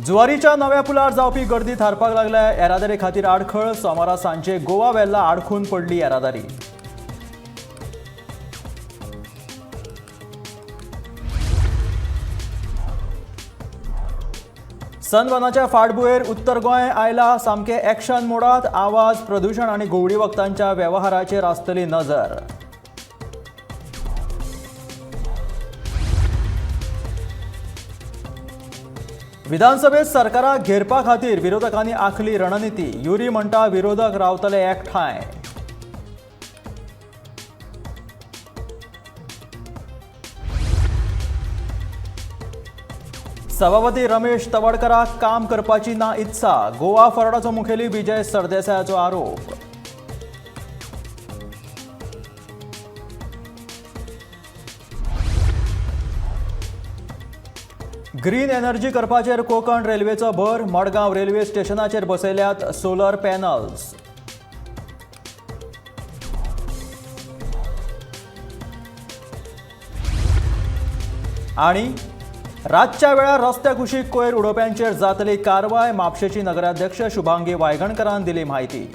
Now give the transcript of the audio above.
जुवारीच्या नव्या पुलार जावपी गर्दी थारपाक लागल्या. येरादारी खातीर आडखळ. सोमारा सांजे गोवा वेल्ला आडखून पडली येरादारी. सनबर्नाच्या फाटभुंयेर उत्तर गोंय आयला सामकें एक्शन मोडात. आवाज प्रदुशण आनी घुंवळी वखदांच्या वेव्हाराचेर आसतली नजर. विधानसभेत सरकाराक घेरपा खातीर विरोधकांनी आखली रणनिती. युरी म्हणटा विरोधक रावतले एकठांय. सभापती रमेश तवडकराक काम करपाची ना इत्सा. गोवा फॉरवर्डाचो मुखेली विजय सरदेसायाचो आरोप. ग्रीन एनर्जी करपाचेर कोंकण रेल्वेचो भर. मडगांव रेल्वे स्टेशनाचेर बसयल्यात सोलर पॅनल्स. आणि रातच्या वेळार रस्त्या कुशीक कोयर उडोवप्यांचेर जातली कारवाय. म्हापशेची नगराध्यक्ष शुभांगी वायगणकरान दिली म्हायती.